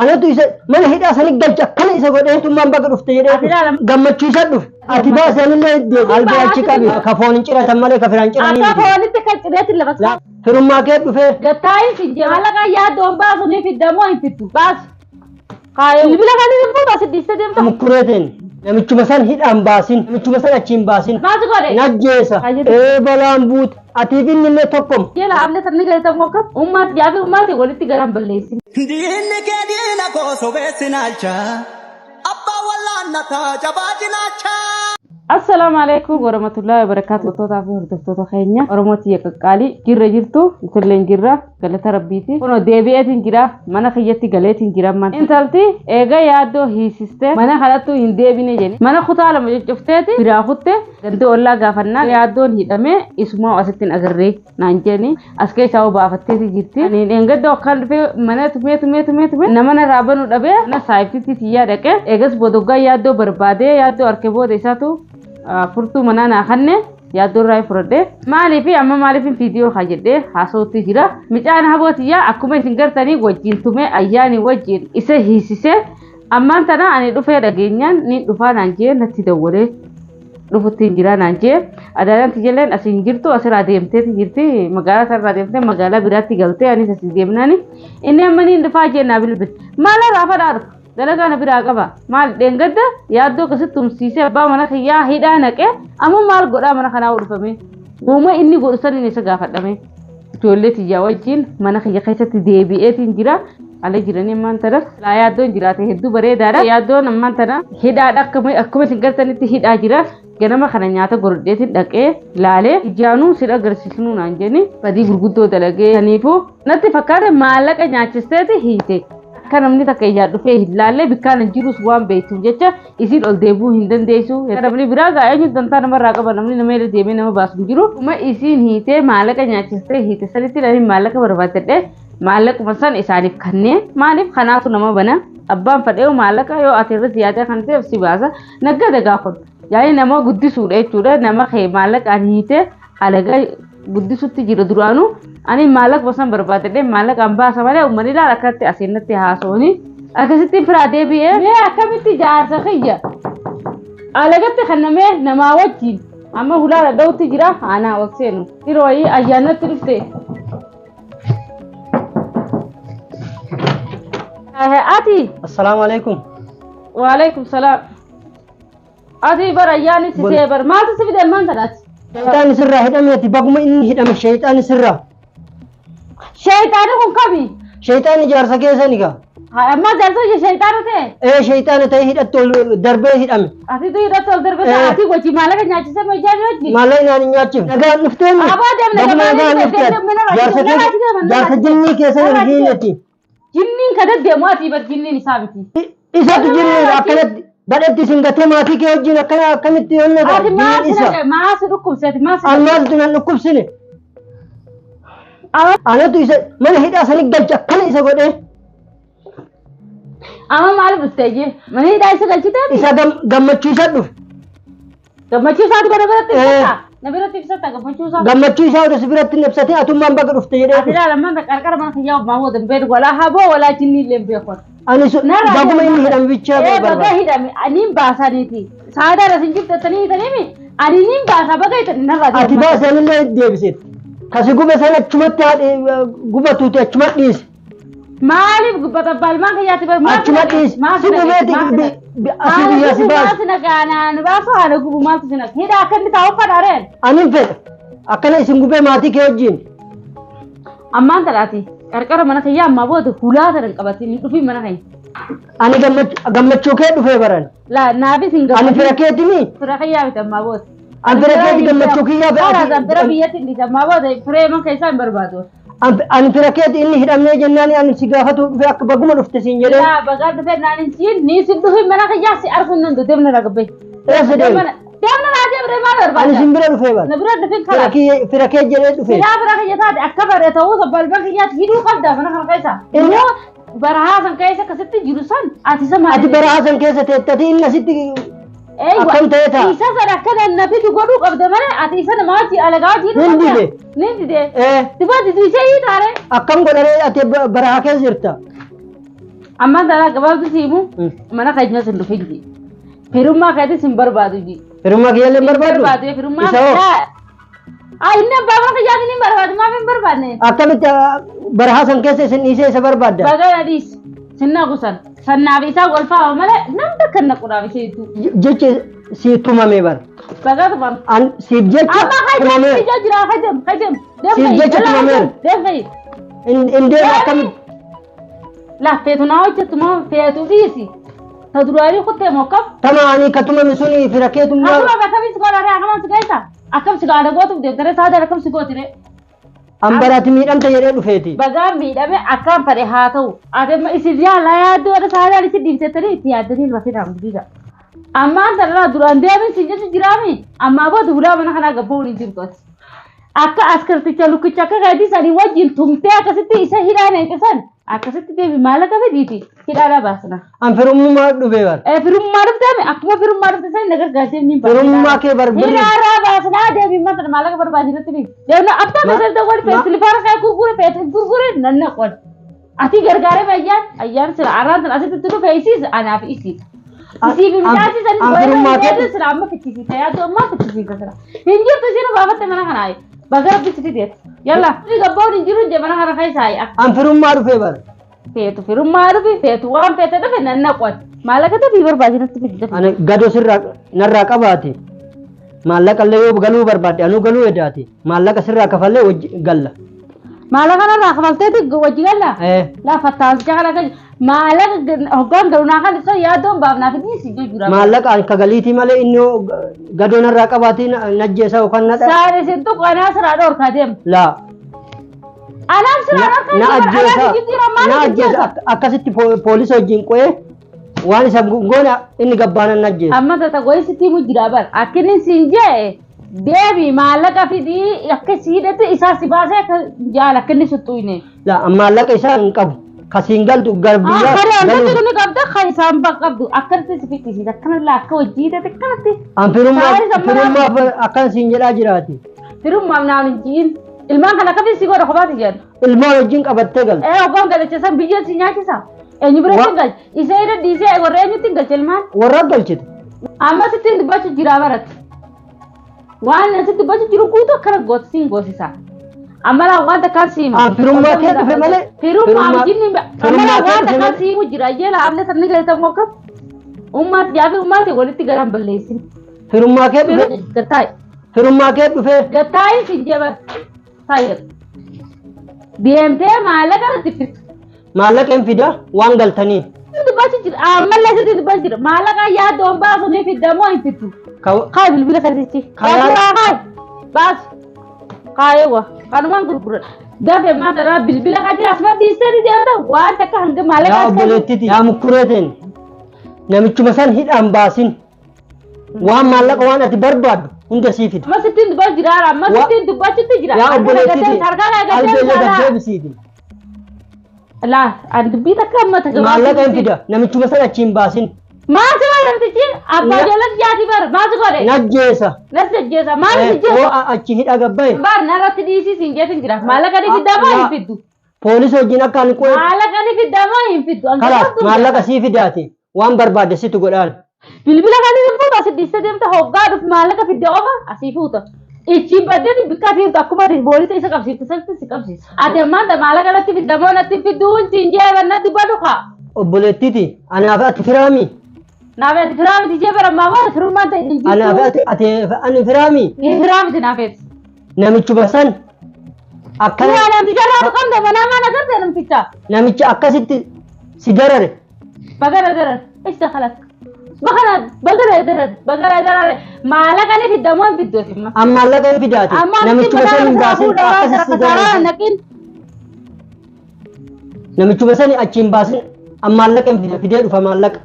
Anatu isa mana hidhaa sani galcha akkana isa godhee tummaan baga dhufte jedhee Ati ilaala. gammachuu isa dhufe. Ati baase anillee deebi. Albee achi qabi. Ka foon hin ciratan malee ka firaan ciranii Akka miti. foonitti kan cireetti lafa La- Firummaa kee dhufee Gattaayin si jee maallaqa yaaddoon baasu ni fidda moo hin fiddu baasu. Bilbila kan hin fuutu asi dhiistee deemta. mukkureeteen namichuma san hidhaan baasin namichuma san achiin baasin. Maasi godhe. Najjeessa. Hayyatu. Ee balaan buute. Atiif inni illee tokkoma. Jela amne sabni galata mokkam ummaati yaafi ummaati walitti garaan balleessin. Diinni kee diina koo sobeessi naalcha. Abbaa wallaannataa jabaa cinaacha. Assalaamu alaikum warahmatullahi wabarakatuh. Hordoftoota fi hordoftoota keenya Oromoo tiyya qaqqaalii jirra jirtu isilleen jirra galata rabbiiti. Kunoo deebi'eetiin jira mana kiyyatti galeetiin jira man. Intalti eega yaaddoo hiisiste mana kanattuu hin deebine jedhe mana kutaa lama cuccufteeti biraa kutte ganda ollaa gaafannaan yaaddoon hidhamee isumaa asitti hin agarree naan jedhani as keessaa hoo baafatteeti jirti. Ani dheengadda akkaan dhufee mana tumee tumee tumee tumee nama narraa banuu dhabee mana saayibtitti tiyyaa dhaqee eegas bodoggaa yaaddoo barbaadee yaaddoo arke booda isaatu furtuu manaa naa kanne yaaddoo irraa fudhadhe. Maaliif amma maaliif viidiyoo haa jedhee haasawutti jira. Micaan haboo tiyyaa akkuma isin gartanii wajjin tumee ayyaanii wajjin isa hiisisee ammaan tana ani dhufee dhageenyaan ni dhufaa naan jee natti dawwalee. Dhufutti hin jiraa naan jee adaalaan tiyyaleen asii hin jirtu asirraa deemteeti jirti magaalaa sanarraa deemtee magaalaa biraatti galtee anis asii deemnaani inni amma niin dhufaa jee naa bilbil maal irraa fadhaa dhufa dalagaa na biraa qaba maal dheengadda yaaddoo akkasitti tumsiisee abbaa mana kiyyaa hidhaa naqee amma maal godhaa mana kanaa dhufame uuma inni godhu saniin isa gaafadhame ijoollee tiyyaa wajjin mana kiyya keessatti deebi'eetiin jira. Ala jiranii ammaan tana laa yaaddoon jiraate hedduu bareedaadha. Yaaddoon ammaan tana hidhaadha akkuma isin gartanitti hidhaa jira. Ganama kana nyaata godhadheetiin dhaqee laalee ijaanuu sin agarsiisnuu naan jedhani badii gurguddoo dalagee saniifuu natti fakkaate maallaqa nyaachisteeti hiite. Akka namni takka ijaan dhufee hin laalle bikkaan hin jirus waan beektuuf jecha isiin ol deebi'uu hin dandeessu. Namni biraa gaa eenyu dantaa namarraa qaba namni nama irra deemee nama baasu hin jiru. Uma isiin hiitee maallaqa nyaachistee hiite sanitti namni maallaqa barbaadadhe maallaquma san isaaniif kanneen maaliif kanaatu nama bana abbaan fadhee maallaqa yoo ati irratti yaadee kan ta'eef si baasa naggada gaafadhu. Yaani nama guddisuudha jechuudha nama kee maallaqaan hiitee alagaa guddisutti jira duraanuu ani maallaquma san barbaadadhe maallaqaan baasa malee uummanni ilaala akkatti asiin natti haasawanii akkasitti firaa deebi'ee mee akkamitti jaarsa kiyya alagatti kannamee namaa wajjin amma hulaa dhadha'utti jira aanaa ol seenu yeroo wayii ayyaanatti dhufte. Ati Assalaamu alaikum. waalaikum salaam. Ati bara ayyaanni si see bar maaltu si fide ammaan tanaati? Shayxaan sirraa hidhameeti baguma inni hidhame shayxaan sirraa. Shayxaanni kun kami? Shayxaan ijaarsa keessani gaa. Amma jaarsa shayxaana ta'e? Ee shayxaana ta'e hidhatti ol darbee hidhame. Ati tu hidhatti ol darbe Eh. ati wajji maallaqa nyaachisee moo ijaarri wajji? Maallaqa naan hin nyaachifne. Nagaan dhufteen. Aboo deemna Baguma gabaa nagaan deemna, dhufte. deemna, nama Jaarsa nama keessa nama jaarsa jinnii keessa nama hin ati. Jinniin ka deddeemu ati bar jinniin isaa miti. Isatu jinniidha akkanatti badhetti isin gatee maatii kee wajjin akkana akkamitti yoonna Ati maal jinniin si isa. naqe maal si dhukkubse ati maal si An maaltu nan dhukkubsine. Anatu isa mana hidhaa sani galcha akkana isa godhee Amma maal dhuftee jee mana hidhaa isa galchitee isa gammachuu isa dhufe. Gammachuu isaatu gara biratti Eh. ibsata. Na biratti ibsata gammachuu isaa. Gammachuu isaa oduu si biratti hin ibsate atummaan baga dhufte jedhee Ati ilaala amma qarqara mana kiyyaa obbaa booda hin beeku walaa haboo walaa jinnii illee hin beeku. Ani su Narraa baguma deema. inni hidhame bichaa Ee baga barbaada. hidhame ani hin baasaniiti. Saadaa irra sin jirtatanii hidhaniimi ani hin baasa baga hidhame narraa deema. Ati baase anillee deebiseet. Kasi gube sana achumatti haadhe gubatuuti achuma dhiise. Maaliif gubbata balmaan kiyyaatti bar maal Achuma dhiisi. Si gubeeti asii biyyaa si baasu. Maal si naqaanaan baasu haala gubu maaltu si naqa. Hidha akka inni taa'u fadhaareen. Ani hin fedha. Akkana isin gubee maatii kee wajjin. Ammaan tanaati qarqara mana kiyyaa ammaa booda hulaa sana hin qabatin hin dhufin mana kiyya. Ani gammachuu kee dhufee baran. Laa naafis hin Ani gammadin. fira keetimi. Fira kiyyaa miti ammaa booda. Ani fira keeti gammachuu kiyyaa Fira fira biyyatti hin dhiise ammaa booda firee mana keessaa hin barbaadu. Ani fira keeti inni hidhamnee jennaan ani si gaafatu dhufe akka baguma dhufte siin jedhee. Laa bagaa dhufee naan hin siin ni sin dhufin mana kiyyaa si arguun nan deemna ragabbee. Eessa deemna? Deemna naa deemne maal Ani barbaada? sin bira dhufee bara. Na bira dhufin Fira karaa. fira kee jedhee dhufe. Silaa fira kiyya taate akka bare ta'uu balbal kiyyaatti hidhuu qabda mana kana keessa. Inni- Immoo barahaa san keessa akkasitti jiru san ati isa maal? Ati barahaa san keessa teettati inni asitti akkam ta'e ta'a? Isa sana akka na fidu godhuu qabda malee ati isa nama wajjin alagaa wajjin Nin dide. Nin dide. Ee Diba didu ishee hiitaare. akkam godharee ati barahaa keessa jirta. Ammaan tanaa gabaabdu siimu mana keenyas hin dhufin ji. Firummaa keetis hin barbaadu ji. Firummaa kiyyallee hin barbaadu? Barbaadu firummaa. Isa hoo? Haa inni abbaa mana kiyyaatiin hin barbaadu maaf hin barbaadne? Akkamitti barahaa san keessa isin dhiisee isa barbaadda? Baga na dhiisi. Sinna kusan. Sannaaf isaa wal faama malee namni akka hin naquudhaaf ishee hedduu. Jechi sii tumame bar. Baga tumame. An siif jecha Amma tumame. kajam jira kajam kajam. Siif jecha tumameera. Deem fa'i. In deemu akkamitti? Laa feetu naa hojjettu moo feetu dhiisi. Ta duraanii kuttee moo kam? Tama ani ka tumame suni fira keetummaa. Akkuma akkamiin si godha akkam si geessa? Akkam si gaada gootuuf deemtare saadaan akkam si gootire? An baraati miidhamta jedhee dhufeeti. Bagaan miidhame akkaan fedhe haa ta'u. Ati amma isin yaala yaaddoo warra saadaan isin dhiibsettanii itti yaaddanii lafa fidaa guddiisa. Ammaan tanarraa duraan deemin si jechu jiraami. Ammaa booda hulaa mana kanaa gabbuun hin jirtu ati. Akka askarticha lukkicha akka keetii sanii wajjin tumtee akkasitti isa hidhaa neeqisan akkasitti deemi maallaqa fidiiti hidhaadhaa baasna. An firummaa dhufee bar. Firummaa dhufteemi akkuma firummaa dhufte sanii na gargaartee ni baasna. Firummaa kee bar birri. Hidhaadhaa baasnaa deemi mata maallaqa barbaachisutti ni. Deemna abbaa keessatti wal feetu silifaara kee gurgure feetu gurgure nan naqon. Ati gargaaree ayyaan ayyaan sila arraan sana asitti dhufe isiis anaaf isii. Isii fi midhaasi sanis An firummaa kee sila amma fichisiisa yaaddu ammaa fichisiisa sila. Hin jirtu isiin baafatte mana kanaa. Baga rabbi si fideet. Yalla. Gabbaa'uun hin jiru je mana kana keessaa An firummaa dhufee bar. Feetu firummaa dhufi feetu waan feete dhufe nan naqon. Maallaqa dafii barbaachisutti fidde. Ani gadoo sirraa narraa qabaati. Maallaqa illee yoo galuu barbaadde anuu galuu edaati. Maallaqa sirraa kafallee wajji galla. Maallaqa narraa kafalteeti wajji galla. Lafa taasicha kana kan maallaqa hoggaan galu naa kan ibsa yaaddoon baafnaa fi dhiisi jechuudha. Maallaqa an kagaliitii malee inni gadoo narraa qabaatii najjeessa yookaan na Saan isin tuqu anaa siraa dhoorkaa deema. Laa. Anaan siraa dhoorkaa Na deema. ajjeesa. Anaan jijjiirama Na maal ajjeesa. ajjeesa. Akkasitti poolisa wajjin qo'ee waan isa goone inni gabbaanan na ajjeesa. Amma tata goyisitti himu jira bar. Akkinni siin jee deemi maallaqa fidii akka si hidhate isaa si baasee akka jaala akka inni suttuine. Laa an maallaqa isaa hin qabu. Kasiin galtu gara biyyaa Kan galuu. ni qabda kan isaan qabdu akkanatti si fichisiisa akkanallee akka hojii hidhate akkanatti. An firummaa Saaris amma firummaaf akkan siin jedhaa jiraati. Firummaaf naan hin ji'in. Ilmaan kana akkamiin si godha kophaati jedhan. Ilmaan wajjin qabattee galta. Hoggaan galacha san biyyeen si nyaachisa. Eenyu biratti hin galche. Isa irra dhiisee warra eenyutti hin galche ilmaan. Warra galchite. Amma sitti hin dubbachuu jira baratti. Waan asitti dubbachuu jiru guutuu akkana goota siin goosisa. Amma laa waan takkaan siima. An firummaa kee dhufe malee. Firummaa wajjin amma firummaa laa kee waan dhufe takkaan malee. siimu jira. Jeela amne sanni galatamu akkam. Ummaati yaafi ummaati walitti garaan balleessin. Firummaa kee dhufe. Gattaayi. Firummaa kee dhufe. Gattaayi siin jeba. Taayi. Deemtee maallaqa irratti fiddu. Maallaqa hin fida waan galtanii. Dubbachuu jira. Ammallee sitti dubbachuu jira. Maallaqa yaaddoon baasu ni fidda moo hin fiddu? Kaay bilbila kanatti. Kayaa- Baasu kaay. Baasu. Kaayewa. Kanumaan gurguradha. Dafe maal bilbila kan jira asuma dhiistee ni deemta waan takka hanga maallaqa Yaa as kennu. obboleettiti yaa mukkureeteen namichuma san hidhaan baasin waan maallaqa waan ati barbaaddu hunda sii fida. Amma sittiin dubbachuu jira. Amma sittiin dubbachuutti jira. Yaa obboleettiti Harkaan albeellee agartee gaddeebisiiti. Laa ani dubbii takka amma takka. Maallaqa hin fida namichuma san achi hin baasin. Maal si godhe namtichi abbaa jalatti jaati bara maal si godhe? Najjeessa. Nas jajjeessa maal si Yoo jeessa? achi hidha gabbaye Bar narratti dhiisii siin jeetin jira. Maallaqa ni fiddaa moo hin fiddu? poolisa wajjin akka ani qo'e Maallaqa ni fiddaa moo hin fiddu? An kalaas gabaabduu maallaqa sii fidaati waan barbaadde situ godhaan. Bilbila kan inni fuutu asii dhiistee deemta hoggaa dhufu maallaqa fidde qofa asii fuuta. Ichiin baddeen bikka ati jirtu akkuma ati poolisa isa qabsiifte sanatti si qabsiisa. Ati ammaan ta maallaqa natti fidda moo natti fiddu siin jee natti badu kaa. Obboleettiti anaaf ati firaami. Naaf ati firaa miti jee bara ammaa waan firummaan ta'e hin Anaaf jirtu. ati ati ani firaami. Firaa miti naaf ati. Namichuma san akkana Yaa namticha irraa qabda manaa maal agarte namticha. namicha akkasitti si darare. Bagara darar isa kalak. Bagara bagara darar bagara darar maallaqa ni fidda moo hin fiddu ati amma. An maallaqa hin fidaati. Amma Namichuma san hin baasin akkasitti si darare. naqin. Namichuma san achi hin baasin an maallaqa hin fida fidee dhufa maallaqa.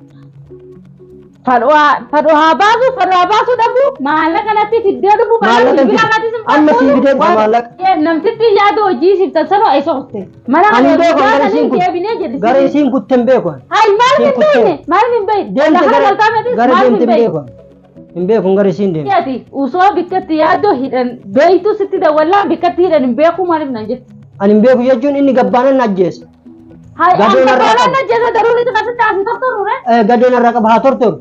Fadhaa baasu fadhaa baasu dhabu maallaqa natti fiddee dhufu Maallaqa hin fida. Amma sii fidee dhufa maallaqa. Namtitti yaada hojii siif sanoo eessa kutte. Mana Ani hin beeku gara isiin deebinee kutte. jedhe. Gara isiin kutte hin beeku. ani. Hai maal Isiin hin kutte. beekne maal hin beekne. Deemte Lafa gara galtaa gara maal deemte hin hin beekne. beeku. ani. Hin beeku gara isiin deemte. Ati osoo bikkatti yaaddoo hidhan beektu sitti dawwallaan bikkatti hidhan hin beeku maaliif naan jette. Ani hin beeku jechuun inni gabbaanan na ajjeesa. Hai Gadoo amma narraa toolaan qaba. ajjeesa daruuritti kan taasisu tortoru re. Gadoo narraa qaba haa tortoru.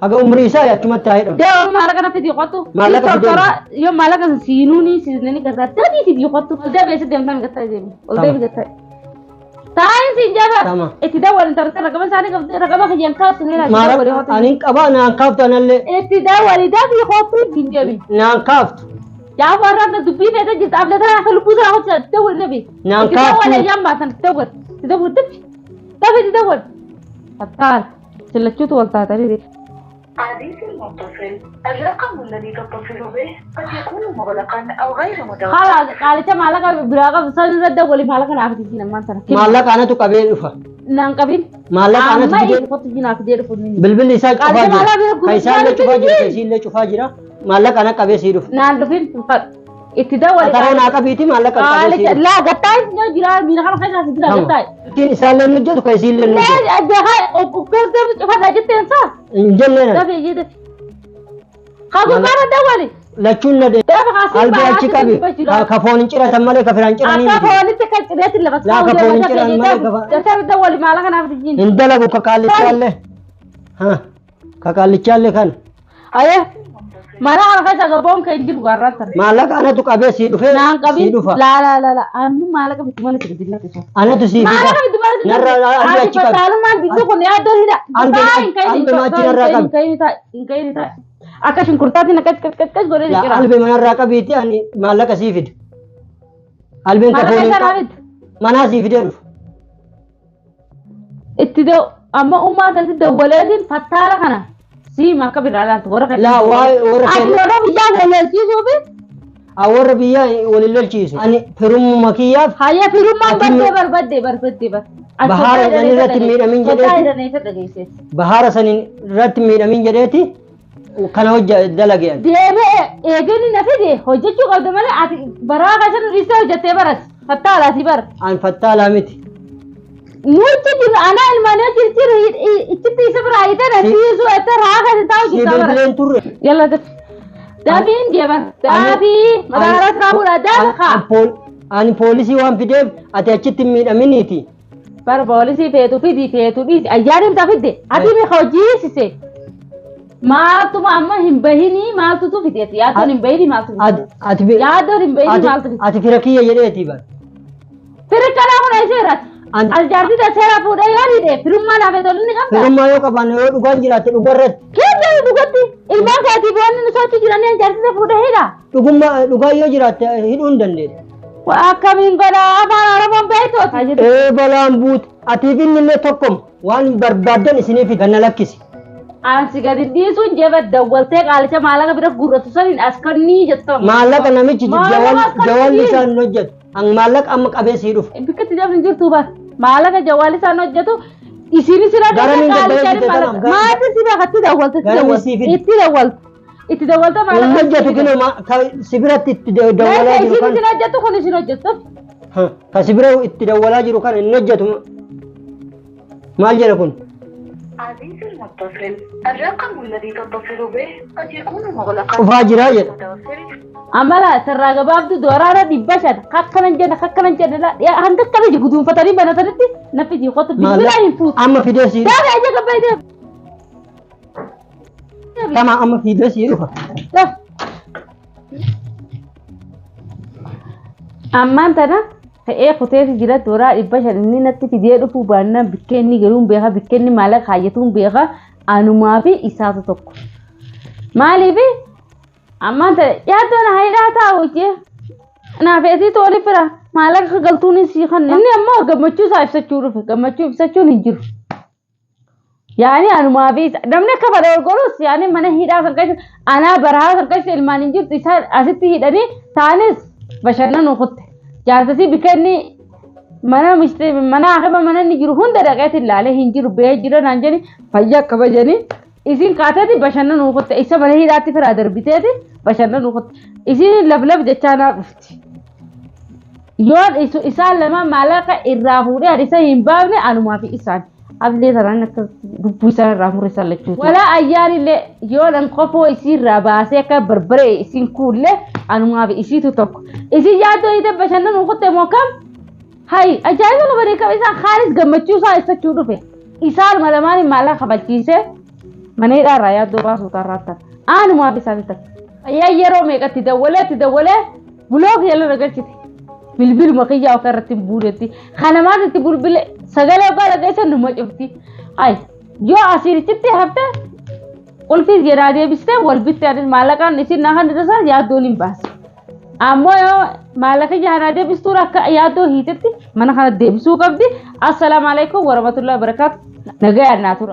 Haga umrii isaa achumatti haa hidhamu. Deemaa maallaqa na fidii qottu. Maallaqa fidee. Tortora yoo maallaqa siinuuni siinani gargaa dadii fidii qottu. Ol deebi'ee si deemtaan gattaa deemi. Ol Tama. deebi gattaa. Taayin siin jaba. Tama. Itti dawwalin tarta raqaba isaanii qabdi raqaba kiyyaan kaasu ni laata. Maara ani qaba naan kaaftu anallee Itti dawwali dafii qottu hin deebi. naan kaaftu. Gaafa warra dubbii feete jirta ablataa akka lubbuu isaa hojjeta itti dawwali nabi. Naan Itti kaaftu. dawwali ayyaan baasan itti dawwali. Itti dawwali dafi. Dafi itti dawwali. Fattaal. Sillachuutu wal taatanii. عزيزي المتصل، الرقم الذي تتصل به قد يكون مغلقا أو غير متوفر. Haala qaalicha maallaqa biraa qabu san irra dawwali maallaqa naaf fidii namaan sana. Maallaqa anatu qabee dhufa. Naan qabin. Maallaqa anatu Amma fidee kottu jinaaf fidee dhufu ni. bilbilli isaa cufaa Qaalicha jira. maallaqa bira Ka isaallee cufaa jira, ka gurgurtaa isiillee cufaa jira. Maallaqa ana qabee sii dhufa. Naan dhufin hin fadhu. Itti dawwali. Qataroo naa qabiiti maallaqa qabee sii Qaalicha dhufa. laa gattaa yoo jira miila kana keessaa si jira gattaa. Ittiin isaallee hin hojjetu ka isiillee hin hojjetu. Lee addeekaa oggurteef cufadhaa jetteen saa. Hin jennee na. Dafee jee dafi. Haa gurbaana dawwali. Lachuun na dee. Dafa kaasii Albee achi qabi. Ka foon hin ciratan malee ka firaan ciranii Akka miti. foonitti kan cireetti lafa Laa, akka foon hin ciran malee Dafee dawwali maallaqa naaf fidii. Hin dalagu ka qaallichaallee. Ha. Ka qaallichaallee kan. Ayee mana kana keessa gaboon kan jiru garraan sana. Maallaqa anatu qabee sii dhufee Naan sii qabin dhufa. laa laa laa laa amma maallaqa bitti mana sirbi lakkisa. Anatu sii fida. Maallaqa bitti mana sirbi. Narra albi achi qabi. Fataalummaan diddu kun yaaddoo hidha. Albi maachi narraa qabi. Hin ka'in taa'e. Akka shunkurtaatiin akkas akkas akkas godhee Laa jira. albi manarraa qabiiti ani maallaqa sii fida. Albeen ka Maallaqa foon hin isaa qabu. naaf Manaa sii fidee dhufa. itti amma uumaa kanatti dawwaleetiin fattaala kana siima akka biraa laatu warra kana. Laa waa'ee warra Ati keenya. warra biyyaa wallalchiisuufi Warra biyyaa walin lolchiisu. Ani firummaa kiyyaaf hayya firummaan Ati baddee barbaddee barbaddee bar. Bahaara jedhanii irratti miidhamin jedheeti. Bahaara sanin irratti miidhamin jedheeti kana hojja dalage ani. Deemee eegeen na fide hojjechuu qabda malee ati baraa keessa nu dhiistee hojjettee baras fattaalaati bara. An fattaalaa miti. Nuti jiru anaa ilmaanii jirjiru ichitti isa biraa hiitan dhiisuu itti raafa taa'u Si jirta bara. bilbileen turre. Yalla dafi. Dafiin deeman dafii magaalaa siraabuudha dafa. Ani poolisii waan fideef ati achitti hin miidhaminiiti. Bara poolisii feetu fidi feetu dhiisi ayyaaniin ta fidde ati mi hojiisise. Maaltuma amma hin bahinii maaltutu fideeti yaaddoon hin bahinii maaltu Ati ati fi- yaaddoon hin bahinii ati maaltu fide. ati fira kiyya jedheeti bara. Firi kanaa kun eesseerati. An- Aljaartii seera fuudhee yoo hidhe firummaa naaf tolni qabda. Firummaa yoo qabaanne yoo dhugaan jiraatte dhugarratti Keessa dhugatti ilmaan keetii boonni nu sochii jiranii aljaartii fuudhee hidha. dhugummaa dhugaan yoo jiraatte hidhuu hin dandeessu. Waa akkamiin godha afaan Oromoon beektooti. Ee balaan buute atiif inni illee tokkoma waan barbaaddan isiniif ganna lakkisi. Ansi gadi dhiisuun jeba dawwaltee qaalicha maallaqa bira gurratu saniin as kennii jettama. Maallaqa namichi Maallaqa as jawalli kennii. isaan hin hojjetu. An maallaqa amma qabee sii dhufa. Bikka itti dabni jirtu bar maallaqa jawwaalli isaan hojjetu isiin sira Garamiin qaalicha dadhabee maallaqa. fide Maatii si beeka itti dawwalte itti Garamiin dawwalte sii fide. itti dawwalte itti dawwalte Hin maallaqa. hojjetu kinoo ka si biratti itti dawwalaa jiru Isiin kan isin hojjetu kun isin hojjettu. Ha, ka si bira itti dawwalaa jiru kan hin hojjetu. Maal jedha kun? عزيزي المتصل، الرقم الذي تتصل به قد يكون مغلقا Cufaa jiraa jedha. متوفر. Amala sirraa gabaabdu dooraara 500 kakkanan jedha kakkanan jedha hanga akkana jiru guduunfatanii banatanitti naffi qotu bilbila hin fuutu. Amma fidee sii dhufa. Gaafa ija gabaa ija. Tama amma fidee sii dhufa. Ammaan tana ka'ee kuteeti jira dooraa 500 inni natti fidee dhufuu baannaan bikkeenni galuun beeka bikkeenni maallaqa kaayyatuun beeka anumaa fi isaatu tokko. Maaliif ammaan tana yaaddoon hidhaa taa'u jee naaf eesii tooli fira maallaqa galtuun sii kan inni ammoo gammachuu isaa ibsachuu dhufe gammachuu ibsachuun hin jiru. Yaani anumaa fi namni akka fedhe ol godhus yaani mana hidhaa san keessa anaa baraa san keessa ilmaan hin jirtu isaan asitti hidhanii taanis bashannanuu kutte. Jaarsasii bikkenni mana mishte mana akima mana inni jiru hunda dhaqeeti ilaalee hin jiru ba'ee jira naan jedhi fayyaa kabajanii isin kaateeti bashannanuu kutte isa mana hidhaatti firaa darbiteeti bashannanuu kutte isin laflaf jechaa naa dhufti. Yoon isaan lama maallaqa irraa fuudhee ani isa hin baafne anumaa fi isaan. Ablee sanaan akka lubbuu isaan irraa mure isaan lachuuti. Walaa ayyaanillee yoo nan kofoo isiirraa baasee akka barbaree isiin kuullee anumaa fi isiitu tokko. Isin yaaddoo hiite bashannanuu kutte moo kam? Hay ajaa'iba qabanii qaba isaan kaanis gammachuu isaa ibsachuu dhufe. Isaan lamaan maallaqa kafalchiisee mana hidhaa irraa yaaddoo baasuu tarraattan. Aanumaaf isaan takka. Fayyaan yeroo meeqatti dawwalee itti dawwalee block jala na galchite. Bilbiluma kiyyaa akka irratti hin buunetti. Kanamaas itti bilbile sagalee ogaa dhageessan numa cufti. Hay yoo asiirichitti hafte qulfii jedhaa deebistee wal bitte anis maallaqaan isin na kan tasaa yaaddoon hin baase. Ammoo yoo maallaqa jaanaa deebistuun akka yaaddoo hiitetti mana kana deebisuu qabdi. Assalaamu alaikum warahmatullahi wabarakatuh. Nagayaan naa tura.